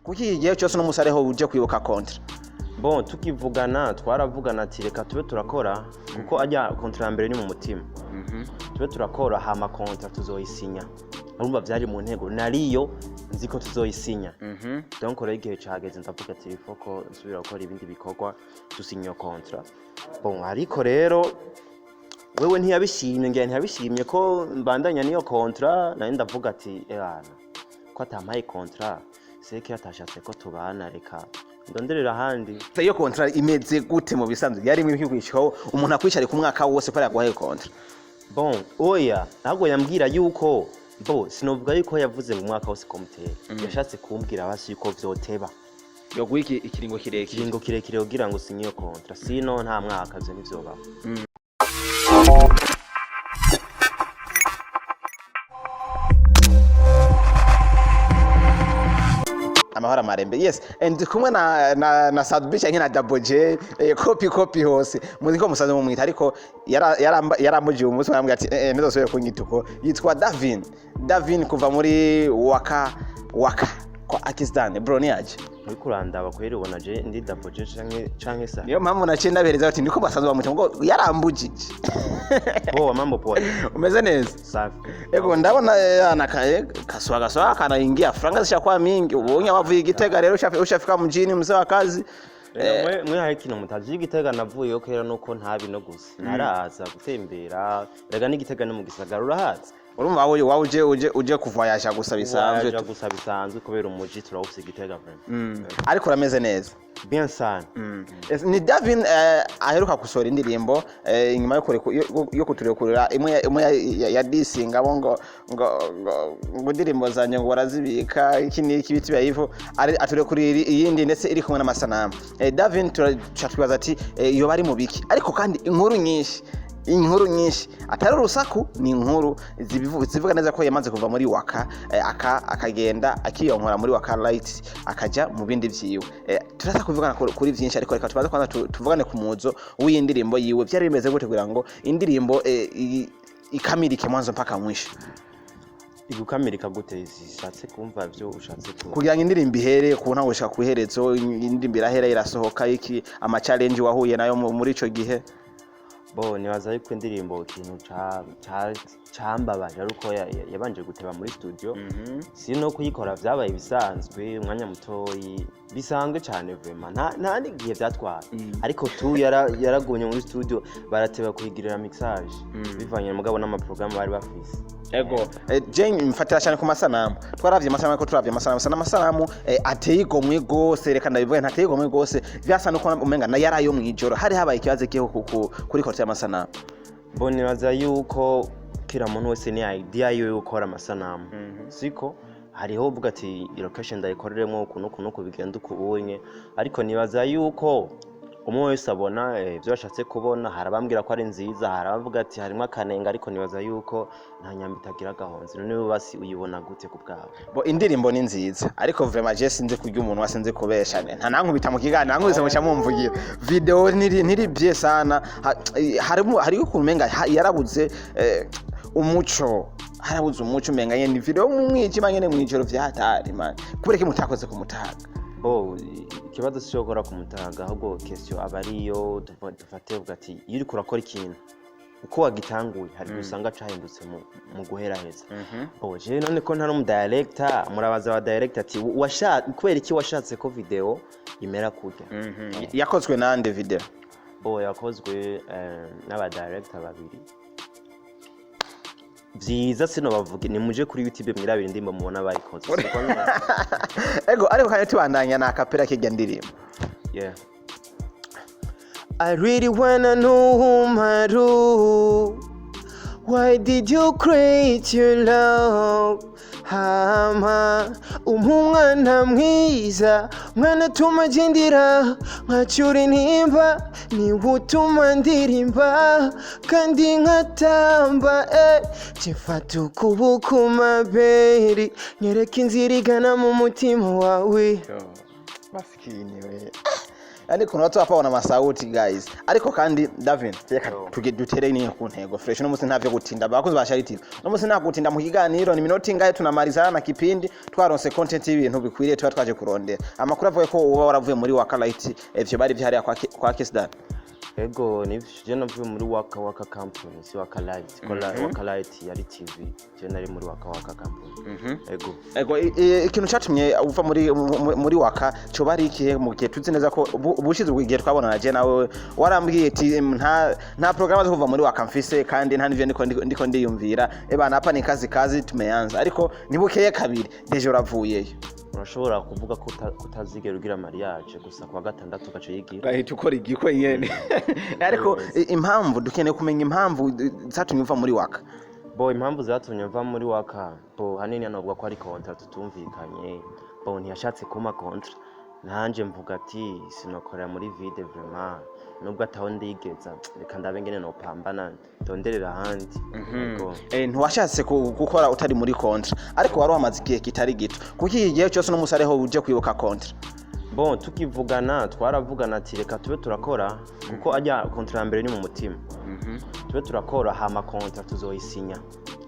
Kuko iki gihe cyose n'umunsi ariho uje kwibuka contrat? Bon, tukivugana twaravugana ati reka tube turakora, kuko ajya contrat ya mbere ni mu mutima, tube turakora, hama contrat tuzoyisinya. Urumva vyari mu ntego nariyo nzi ko tuzoyisinya. Donc rero igihe cageze ndavuga ati il faut ko nsubira gukora ibindi bikorwa, dusinya iyo contrat. Bon, ariko rero wewe ntiyabishimye, ngira ntiyabishimye ko mbandanya n'iyo contrat. Nari ndavuga ati ebana, ko atampaye contrat, seke atashatse ko tubana, reka ndonderera ahandi. Iyo contrat imeze gute mu bisanzwe? Yari imwe ikwishyiraho umuntu akwicare ku mwaka wose ko yaguhaye contrat? Bon, oya, ahubwo yambwira yuko, bo sinovuga yuko yavuze mu mwaka wose komutera, yashatse kumbwira basi yuko vyoteba. Yoguha ikiringo kirekire. Ikiringo kirekire kugira ngo usinye iyo contrat, sino nta mwaka vyo ntivyobaho. Amahoro amarembe. Yes, and kumwe na Sadbi canke na Double J, copy copy hose muzi ko musanzwe mumwita, ariko yarambujiye umunsi arambwira ati ntuzosubire kunyita uko. Yitwa Davin, Davin kuva muri Waka Waka kwa Akistan. Bro, ni aje? Uriko urandaba kweri, ubona je ndi Double J canke sa? Niyo mpamvu naciye ndabereza ati niko basanzwe bamwita, ngo yarambujije. Poa, mambo poa. Umeze neza? Safi. Ego, ndabona ana kaswa kaswa kanaingia, franga zishakuwa mingi, ubonye wavuye Igitega rero ushafika mjini, mzee wa kazi. Mwe hari ikintu mutazi Igitega navuyeyo kera, nuko ntabi no gusa ntaraza gutembera. Rega n'Igitega no mu gisagara urahazi. Urumva wowe uje kuvoyasha gusa bisanzwe. Waja gusa bisanzwe, kubera umuji turawufise Igitega vraiment. Ariko urameze neza? Bien sana. Ni Davin aheruka gusohora indirimbo inyuma yo kuturekurira imwe ya disinga bo ngo indirimbo zanjye ngo barazibika iki n'iki biti bya ivu, aturekurira iyindi ndetse iri kumwe n'amasanamu. Davin, turaca twibaza ati yoba ari mu biki? Ariko kandi inkuru nyinshi atari urusaku, ni inkuru zivuga neza ko yamaze kuva muri Waka, akagenda akiyonkora muri Waka Light, akaja mu bindi vyiwe. Turaza kuvugana kuri vyinshi, ariko reka tubanze kwanza tuvugane ku muzo w'iyi ndirimbo yiwe. Vyari bimeze gute kugira ngo indirimbo ikamilike mwanzo mpaka mwisho? Igukamirika gute? Zishatse kumva vyo ushatse ku Kugira ngo indirimbo ihere ku ntango gushika kw'iherezo, indirimbo irahera irasohoka, iki ama challenge wahuye nayo muri ico gihe? Bo, nibaza yuko indirimbo ikintu cambabaje ari uko yabanje guteba muri studio. Si no kuyikora vyabaye bisanzwe, umwanya mutoyi bisanzwe cane vraiment, nta n'igihe vyatwaye, ariko tu yaragumye muri studio, barateba kuyigirira mixage bivanye mugabo n'amaprogrammes bari bafise. Ego. Je mfatira cyane ku masanamu. Twaravye amasanamu, ko turavye amasanamu sana amasanamu ateye igomwe gose, reka ndabivuge, ntateye igomwe gose, vyasa nuko umenga na yarayo mwijoro. Hari habaye ikibazo kiho kuri kote y'amasanamu? Bo, nibaza yuko kila muntu wese ni idea yiwe yo gukora amasanamu, siko hariho uvuga ati location ndayikoreremo uku n'uku n'uku, bigenda uku unye, ariko nibaza yuko umwe wese abona ibyo yashatse kubona. Hari abambwira ko ari nziza, hari abavuga ati harimo akanenga, ariko nibaza yuko nta nyamba itagira agahonzi. None basi uyibona gute ku bwawe? Bo, indirimbo ni nziza, ariko vraiment je sinzi kurya umuntu wasinze kubesha, nta nankubita mu kiganiro, nankubise muca mumvugira. Video ntiri bien sana. Harimo hariho ukuntu umenga yarabuze umuco, harabuze umuco, umenga nyene ni video mu mwijima nyene mwijoro vyatari man. Kubera iki mutakoze ku mutaga? Bo, ikibazo si cyo gukora ku mutaga, ahubwo question aba ariyo dufate uvuga ati iyo uriko urakora ikintu uko wagitanguye hari igihe usanga cahindutse mu guheraheza. Bo, jewe none ko ntari umudirector, murabaza aba director ati kubera iki washatse ko video imera kurya? Yakozwe nande video? Bo, yakozwe n'aba director babiri vyiza, sino bavuge nimuje kuri YouTube mwirabira indirimbo mubona bayikoze. Siko Ego, ariko kandi tubandanya na akapera k'irya ndirimbo. Yeah. I really wanna know, Maru, why did you create your love? Hama umpa umwana mwiza, mwana atuma agendera nkacyura intimba, niwe utuma ndirimba kandi nkatamba. Jefata ukuboko maberi, nyereka inzira igana mu mutima wawe. Masikini we. Yani kuna watu hapa wana masauti, guys. Ariko kandi Davin, reka Yo. tuge dutere ni ku ntego fresh. No musi ntavyo gutinda, bakozi ba Charity. No musi nta gutinda mu kiganiro, ni minota ingahe tunamalizana na kipindi, twaronse content y'ibintu bikwiriye tuba twaje kurondera. Amakuru avuga ko uba waravuye muri Waka Light, ivyo bari vyahariya kwa Kesdan. Ego, nivyo, je navuye muri Waka Waka Company, si Waka Light ko Waka Light yari TV, je nari muri Waka Waka Company, ego. Ego, ikintu catumye uva muri Waka coba ari ikihe, mu gihe tuzi neza ko ubushize ubwo igihe twabonana je nawe warambwiye ati nta programme zo kuva muri Waka mfise, kandi nta nivyo ndiko ndiyumvira, ebana hapa ni kazi kazi tumeanza, ariko nibukeye kabiri déjà uravuyeyo. Urashobora kuvuga ko kutazigera ugira mariage, gusa kuwa gatandatu ugaca uyigira. Ugahita ukora igikwe nyene. Ariko impamvu dukeneye kumenya, impamvu zatumye uva muri Waka. Bo, impamvu zatumye mva muri Waka, bo hanini novuga ko ari contrat tutumvikanye. Bo, ntiyashatse kumpa contrat, nanje mvuga ati sinokorera muri vide vraiment, nubwo ataho ndigeza, reka ndabe ngene nopambana ndonderera ahandi. Yego. Ntiwashatse gukora utari muri contrat, ariko wari wamaze igihe kitari gito, kuko iki gihe cyose n'umunsi ariho uje kwibuka contrat. Bon, tukivugana twaravugana ati reka tube turakora, kuko ajya contrat ya mbere ni mu mutima, tube turakora hama contrat tuzoyisinya.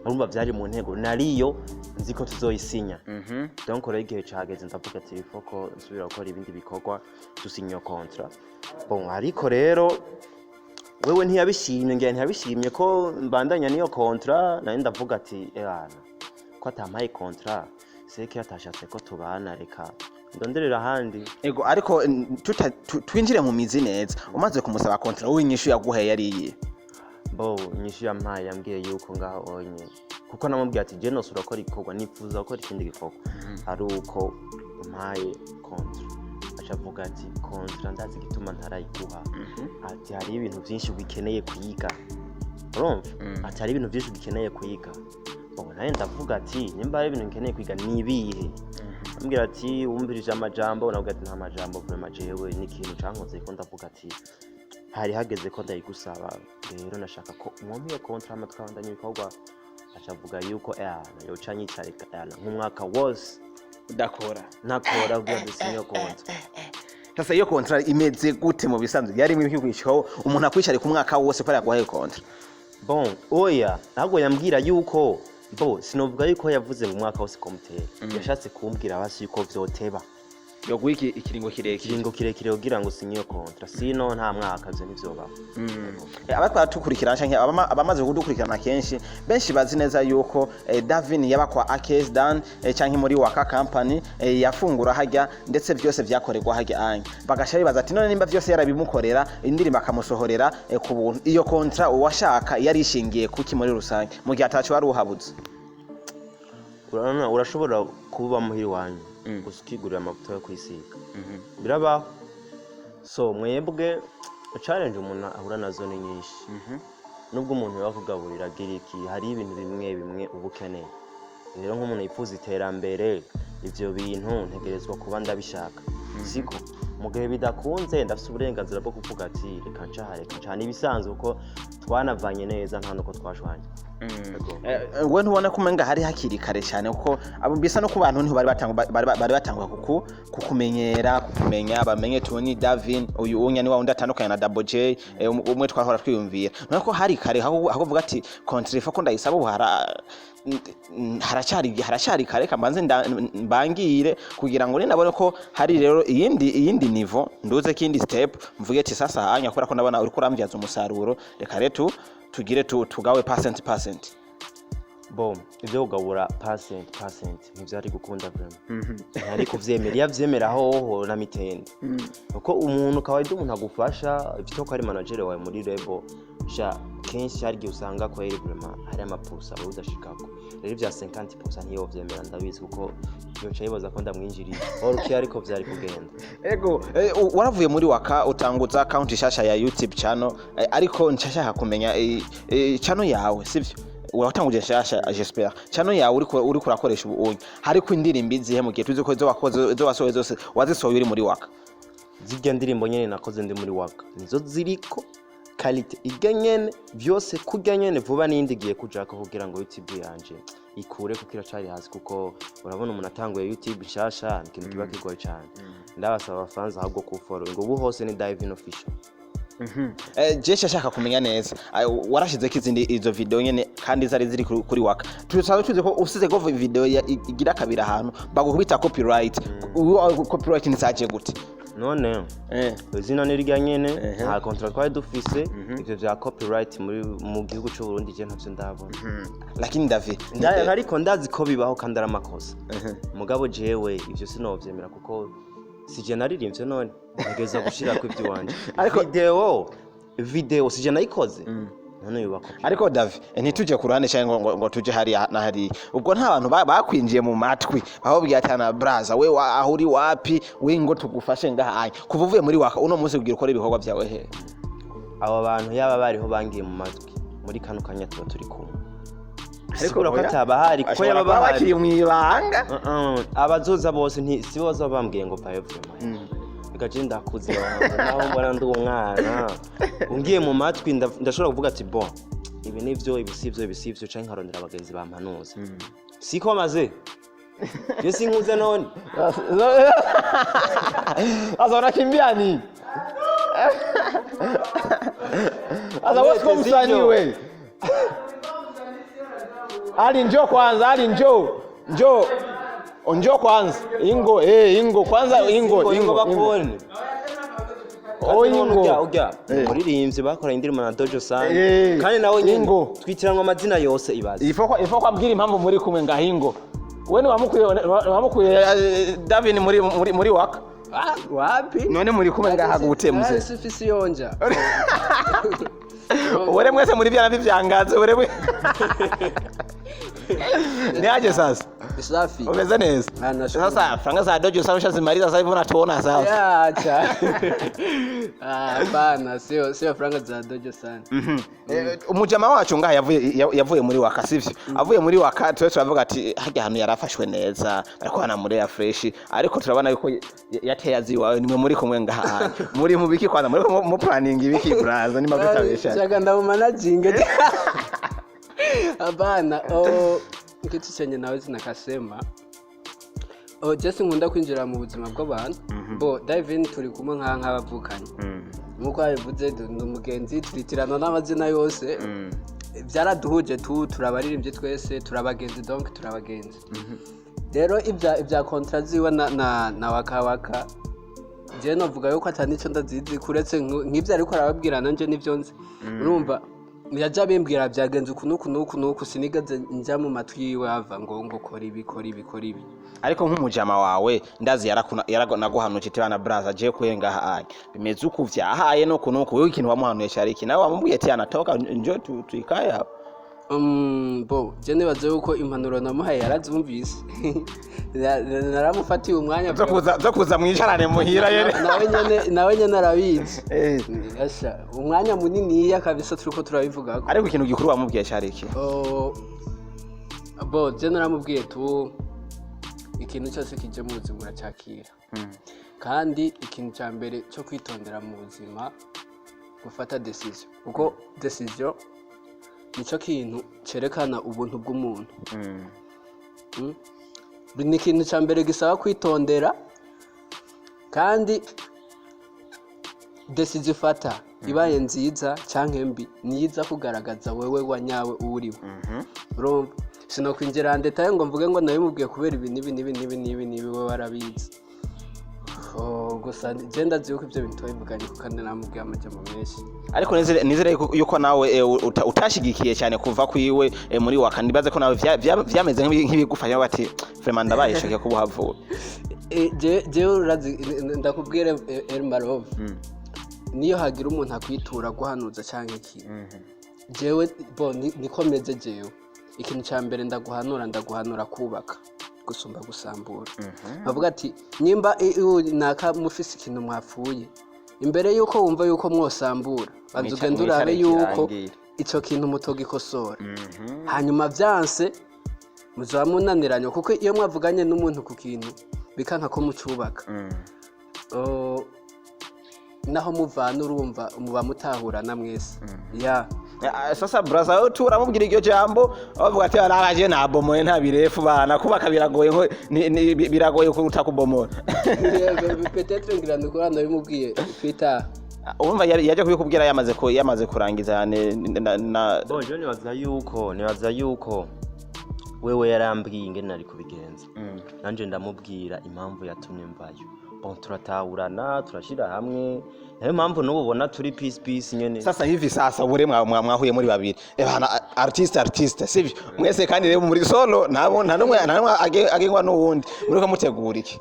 Urumva vyari mu ntego nariyo nzi ko tuzoyisinya. Donc rero igihe cageze ndavuga ati il faut ko nsubira gukora ibindi bikorwa, dusinya iyo contrat. Bon, ariko rero wewe ntiyabishimye, ngira ntiyabishimye ko mbandanya n'iyo contrat. Nayo ndavuga ati ebana, ko atampaye contrat seke atashatse ko tubana, reka ndonderera ahandi. Ego, ariko twinjire mu mizi neza. Umaze kumusaba contrat, wowe inyishu yaguhaye yari iyihe? Bo, inyishu yampaye, yambwiye yuko ngaho onye, kuko namubwiye ati je nosubira gukora igikorwa, nifuza gukora ikindi gikorwa ari uko umpaye contrat. Aca avuga ati contrat ndazi igituma ntarayiguha, ati hari ibintu byinshi ugikeneye kwiga, urumva, ati hari ibintu byinshi ugikeneye kwiga. Ubu nawe ndavuga ati nimba hari ibintu nkeneye kwiga ni ibihe? Ambwira ati wumvirije amajambo, navuga ati nta majambo vraiment, jewe ni ikintu cankoze ko ndavuga ati hari hageze ko ndayigusaba, rero nashaka ko umwompa iyo contrat hama tukabandanya ibikorwa. Aca avuga yuko yoca nyicarika nk'umwaka wose Udakora. Ntakora kugira dusinye iyo contrat. Sasa iyo contrat imeze gute? Mu bisanzwe yari imwe umuntu akwicarika umwaka wose ko yaguhaye contrat? Bon, oya, ahubwo yambwira yuko, bo sinovuga yuko yavuze ngo umwaka wose komutera, yashatse kumbwira basi yuko vyoteba. Yoguha ikiringo kirekire. Ikiringo kirekire kugira ngo usinye iyo contrat, sino nta mwaka, ivyo ntivyobaho. Abariko baradukurikirana canke abamaze kudukurikirana kenshi, benshi bazi neza yuko Davin yaba kwa Akes Dan canke muri Waka Company, yafungura hajya, ndetse vyose vyakorerwa hajya anye. Bagasha bibaza ati none nimba vyose yarabimukorera, indirimbo akamusohorera ku buntu, iyo contrat uwashaka yari ishingiye kuki muri rusange, mu gihe ataco wari uhabuze? Urabona, urashobora kuba muhira iwanyu gusa ukigurira amavuta yo kwisiga, birabaho. So mwebwe challenge umuntu ahura nazo ni nyinshi. Nubwo umuntu yakugaburira agira iki, hari ibintu bimwe bimwe uba ukeneye. Rero nk'umuntu yifuza iterambere, ivyo bintu ntegerezwa kuba ndabishaka, siko mu gihe bidakunze ndafise uburenganzira bwo kuvuga ati reka ncaha, reka ncaha. Ni ibisanzwe kuko twanavanye neza, nta nuko twashwanye. Yego. We ntubona ko umenga hari hakiri kare cyane, kuko abo bisa no ku bantu niho bari batangwa kukumenyera, kukumenya, bamenye tuni Davin uyu unya ni wa wundi atandukanye na Double J, umwe twahora twiyumvira. None ko hari kare, aho kuvuga ati contrat ko ndayisaba ubu, haracyari kare, kambanze mbangire kugira ngo ninabone ko hari rero iyindi niveau, nduze kindi step, mvuge ati sasa hanya kubera ko ndabona uriko urambyaza umusaruro, reka rero tugire tugawe percent percent. Bo, ibyo kugabura percent percent ntivyari gukunda vraiment, ntiyari kuvyemera. Iyo avyemera hoho na mitende, kuko umuntu kawaida, umuntu agufasha ifite ko ari manager wawe muri label sha, kenshi hari igihe usanga kweri vraiment hari amapusa wowe udashikako. Rero ibya 50% ntiyovyemera, ndabizi, kuko yoca yibaza ko ndamwinjiriye oruki, ariko vyari kugenda. Ego, waravuye muri Waka utanguza account nshasha ya YouTube channel, ariko nshashaka kumenya channel yawe, sivyo? Watanguje nshasha, j'espère channel yawe uriko urakoresha ubu unye hariko indirimbo izihe, mu gihe tuzi ko izo wakoze, izo wasohoye zose wazisohoye uri muri Waka? Zirya ndirimbo nyene nakoze ndi muri Waka nizo ziriko, qualité irya nyene, vyose kurya nyene. Vuba n'iyindi igiye kujako kugira ngo YouTube yanje ikure, kuko iracari hasi, kuko urabona umuntu atanguye YouTube nshasha ni ikintu kiba kigoye cane. Ndabasaba abafanzi ahubwo ku following ubu hose ni Divin Official. Jeshi ashaka kumenya neza. Warashizeko izindi izo video nyene kandi zari ziri kuri Waka. Tusanzwe tuzi ko usize ko video igira kabiri ahantu bagukubita copyright. Ubu copyright ntizaje gute? None izina ni rya nyene, nta contrat twari dufise. Ivyo vya copyright muri mu gihugu c'u Burundi je ntavyo ndabona. Lakini David, Ariko ndazi ko bibaho kandi ari amakosa, mugabo jewe ivyo sinovyemera kuko sije naririmbye, none ntegereza gushirako ivy'iwanje. Video sije nayikoze, none yuba copy. Ariko Davi, ntituje ku ruhande cyangwa ngo tuje hariya na hariya. Ubwo nta bantu bakwinjiye mu matwi aho ati: "Braza we aho uri wapi we, ngo tugufashe ngahaye"? Kuva uvuye muri Waka uno munsi kugira ukore ibikorwa byawe he? Abo bantu yaba bariho bangiye mu matwi, muri kano kanya tuba turi kumwe. Ariko Sigura ko oya, atabahari kuko bashobora yaba kuba bahari bakiri mu ibanga. Abazoza bose nti sibo bazoba bambwiye ngo vayo vraiment. Reka je ndakuze wangu, naho mbona ndi umwana ungiye mu matwi ndashobora kuvuga ati: "Bon, ibi nivyo, ibi sivyo, ibi sivyo," canke nkarondera abagenzi bampanuza. Siko maze je sinkuze none. Sasa unakimbia nini? Sasa wewe sio msanii wewe. Ali, njoo kwanza, Ali, njoo. Njoo. Njoo kwanza. Ingo, ingo kwanza, ingo, ingo. Bakubone. Oh, ingo. Ujya ujya umuririmbyi bakora indirimbo na Dojo San kandi nawe nyene Ingo. twitiranwa amazina yose, ibaze. Ifo kwambwira impamvu muri kumwe ngaho, ingo. We ni wamukuye Davin muri Waka. Ah, wapi? None muri kumwe ngaha gute, mzee? Sifisi yonja. Ure mwese muri vyana vy'ivyangazi ure mwe. Ni aje sasa? Safi. Umeze neza? Ah, nashukuru. Sasa franga za Dojo sasa ushazimaliza, sasa hivi unatuona sasa. Ya, acha. Ah, hapana, sio franga za Dojo sana. Umujama wacu ngaha yavuye muri Waka, sivyo? Avuye muri Waka tuwe turavuga ati harya hantu yarafashwe neza, bariko banamurera fresh, ariko turabona yuko yateye azi iwawe. Nimwe muri kumwe ngaha, muri mu biki kwanza? Muri mu planning ibiki, braza, ni makutabesha? Shaka ndamumanajinge. Hapana, oh, kitu chenye naweza nakasema, oh, just nkunda kwinjira mu buzima bw'abantu. Bo Divin turi kumwe nk'abavukanye nkuko yabivuze, ni umugenzi, turitirana n'amazina yose, byaraduhuje tu, turabaririmbyi twese, turabagenzi, donc turabagenzi. Rero ibya contrat ziwe na Waka Waka, jewe novuga yuko atari nico ndazizi kuretse nk'ivyo ariko arababwira, nanje nivyo nzi. Urumva yaja bimbwira byagenze uku n'uku n'uku n'uku, sinigeze nja mu matwi yiwe ava ngo kora ibi, kora ibi, kora ibi. Ariko nk'umujama wawe ndazi yaranaguhanuye ati: "Bana braza, je kwe ngaha aya bimeze uku, vyahaye no kunuku." Wewe ikintu wamuhanuye cyari iki? Nawe wamubwiye ati: "Anatoka, njo tuikae hapa"? Bo je nibaza yuko impanuro namuhaye yarazumvise. Naramufatiye umwanya. Zo kuza mwicarane muhira yere. Nawe nyene arabizi. Asha, umwanya muniniya kabisa turiko turabivugako. Ariko ikintu gikuru wamubwiye cyari iki? Oh, bo je naramubwiye tu ikintu cyose kije mu buzima uracyakira, kandi ikintu cya mbere cyo kwitondera mu buzima gufata decision, kuko decision nicyo kintu cyerekana ubuntu bw'umuntu. Ni ikintu cya mbere gisaba kwitondera, kandi decision ifata ibaye nziza cyangwa mbi niyo iza kugaragaza wewe wa nyawe uwo uriwe. Urumva sinokwinjira en détail ngo mvuge ngo nabimubwiye kubera ibi n'ibi n'ibi n'ibi n'ibi n'ibi, we warabizi. Oh, gusa je ndazi yuko ibyo bintu twabivuganye kuko kandi namubwiye amajambo menshi. Ariko nizere yuko nawe utashigikiye cyane kuva kwiwe muri Waka. Nibaze ko nawe vyameze nk'ibigufanya bati: "Vraiment ndabaye choqué kuba uhavuye." Jewe urazi, ndakubwire, Elmarov, niyo hagira umuntu akwitura guhanuza cyangwa iki, jewe bo niko meze. Jewe ikintu cya mbere ndaguhanura kubaka gusumba gusambura. Bavuga ati nimba naka mufise ikintu mwapfuye, imbere yuko wumva yuko mwosambura, banza ugende urabe Mwicare yuko kirangire. ico kintu mutogikosora, hanyuma vyanse muzaba munaniranye, kuko iyo mwavuganye n'umuntu ku kintu bikanka ko mucubaka, oh, naho muvana urumva muba mutahurana mwese ya. Sasa brother wetu uramubwira iryo jambo, bavuga ati araje nabomoye nta birefu bana kubaka biragoye, nko biragoye kuruta kubomora. Peut-être ngira ndukora ndabimubwiye twita. Urumva yaje kubikubwira yamaze kurangiza na Bon, je nibaza yuko wewe yarambwiye ingene nari kubigenza, nanje ndamubwira impamvu yatumye mvayo. Bon, turatahurana, turashira hamwe, nayo mpamvu n'ubu ubona turi peace peace nyene. Sasa hivi sasa ubure mwahuye muri babiri, bana artiste artiste, sivyo? Mwese kandi rero muri solo, nta numwe agengwa n'uwundi, muriko mutegura iki?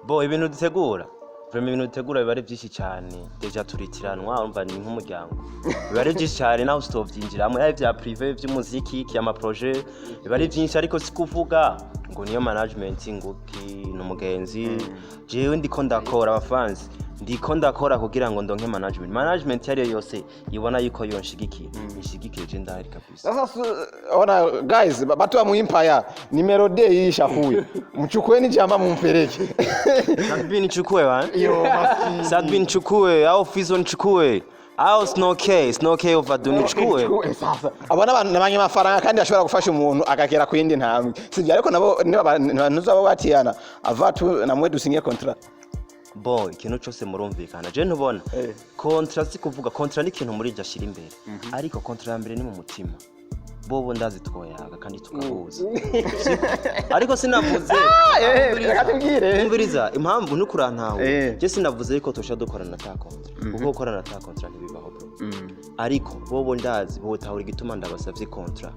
Bo, ibintu dutegura vraiment, ibintu dutegura biba ari byinshi cyane. Déjà turitiranwa, urumva ni nk'umuryango, biba ari byinshi cyane naho sitovyinjiramo, yaba ibya privé by'umuziki, ama projet, biba ari byinshi. Ariko si kuvuga ngo niyo management ngo ki ni umugenzi. Jewe ndiko ndakora abafansi, ndiko ndakora kugira ngo ndonke management iyo ariyo yose ibona yuko yonshigikiye, inshigikire, je ndahari kabisa. Sasa ona guys, batu wa muimpaya ni melody isha huyu, mchukueni jamba mumpeleke. Sadbi nichukue bana. Yo maskini. Sadbi nichukue au Fizo nichukue au Snow K, Snow K overdue nichukue. Chukue sasa. Abo n'abanyamafaranga kandi ashobora gufasha umuntu akagera ku yindi ntambwe, sivyo? Ariko nabo niba ntuzaba batiyana avatu namwe dusinye contrat. Bon, ikintu cyose murumvikana, je ntubona contrat, si kuvuga contrat ni ikintu muri ashira imbere, ariko contrat ya mbere ni mu mutima. Bobo ndazi twoyaga kandi tugahuza. Ariko sinavuze Reka tubwire. Umviriza impamvu nukurantaho. Je sinavuze yuko tosha dukorana ta contrat, kuko gukorana ta contrat ntibibaho, bro. Ariko bobo ndazi botahura igituma ndabasavye contrat,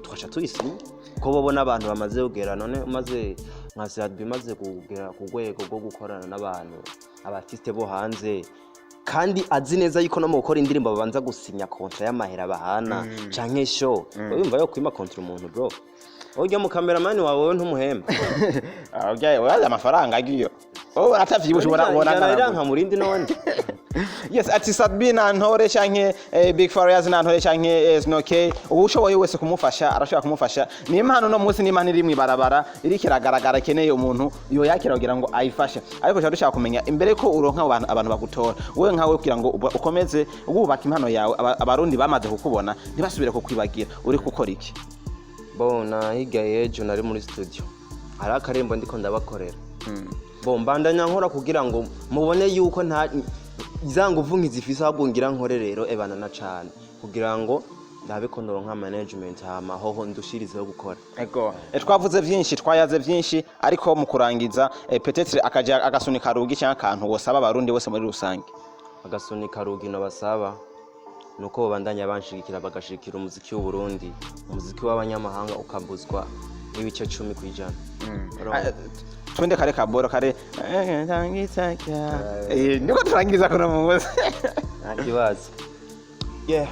tukaca tuyisinya, ko bobo n'abantu bamaze kugera none umaze nka Sadbi imaze kugera ku rwego rwo gukorana n'abantu aba artiste bo hanze, kandi azi neza yuko no mu gukora indirimbo babanza gusinya contrat y'amahera bahana canke show. Yumva yo kwima contrat umuntu, bro, urya mu cameraman wawe wowe ntumuhemba. Urazi amafaranga agiyo wowe uratavyibushe, ubona Ijana angana riranka murindi none. Yes, ati Sadbi na Ntore canke Big Farious na Ntore canke Snow K, uwushoboye wese kumufasha arashobora kumufasha. Ni impano no munsi, ni impano iri mw'ibarabara, iriko iragaragara, ikeneye umuntu yoyakira kugira ngo ayifashe. Ariko tuba dushaka kumenya imbere ko uronka abo bantu, abantu bagutora wowe nkawe kugira ngo ukomeze wubaka impano yawe, abarundi bamaze kukubona ntibasubire kukwibagira, uri gukora iki? Bon, na hirya y'ejo nari muri studio, hari akarembo ndiko ndabakorera. Bon, mbandanya nkora kugira ngo mubone yuko nta za nguvu nkizifise, ahubwo ngira nkore rero ebana na cane kugira ngo ndabe ko noronka management, hama hoho ndushirizeho gukora. Ego. Twavuze vyinshi, twayaze vyinshi, ariko mu kurangiza, peut-être akaja agasunika rugi cyangwa akantu wosaba abarundi bose muri rusange. Agasunika rugino basaba nuko babandanya banshigikira, bagashigikira umuziki w'Uburundi, umuziki w'abanyamahanga ukabuzwa n'ibice 10%. Urumva? Twende kare kaboro kare, niko turangiza kuno muzi. Nta kibazo, yeah.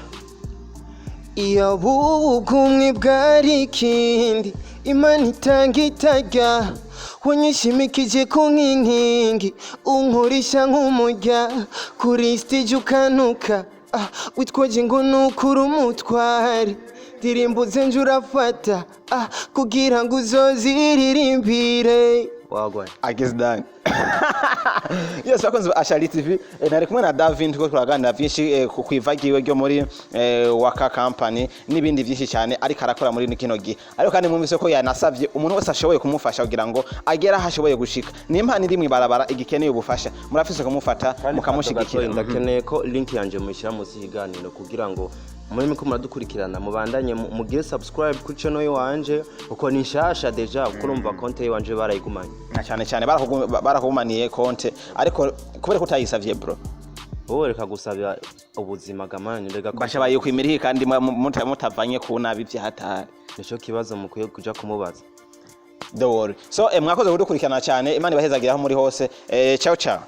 Iyo bugumwe bwari ikindi Imana itanga itajya, wanyishimikije ku nkingi, unkoresha nk'umurya kuri stage ukantuka, witwaje ngo nukuri umutware, ndirimbo zenje urafata, kugira ngo uzoziririmbire. Wagwan. Ageze yes, bakunzi ba Ashali TV, nari kumwe na Davin, turiko turaganira vyinshi ku kwivagiwe ryo muri Waka Company n'ibindi vyinshi cyane ariko arakora muri kino gihe. Ariko kandi mwumvise ko yanasavye umuntu wese ashoboye kumufasha kugira ngo agere aho ashoboye gushika. Ni impano iri mw'ibarabara igikeneye ubufasha, murafise kumufata mukamushigikira. Ndakeneye ko link yanje muyishyira munsi y'ikiganiro kugira ngo muri ko muradukurikirana mubandanye mugire subscribe kuri channel yiwanje, kuko ni nshasha déjà, kuko urumva konte yiwanje barayigumanye. Na cyane cyane barakugumaniye konte, ariko kubera ko utayisavye, bro. Wowe reka gusaba ubuzima gamani, reka ko Basha bayikwimiriye kandi mutavanye ku nabi vyahatari. Nico kibazo mukwiye kuja kumubaza. Don't worry. So mwakoze kudukurikirana cyane, Imana ibahezagira aho muri hose. Ciao ciao.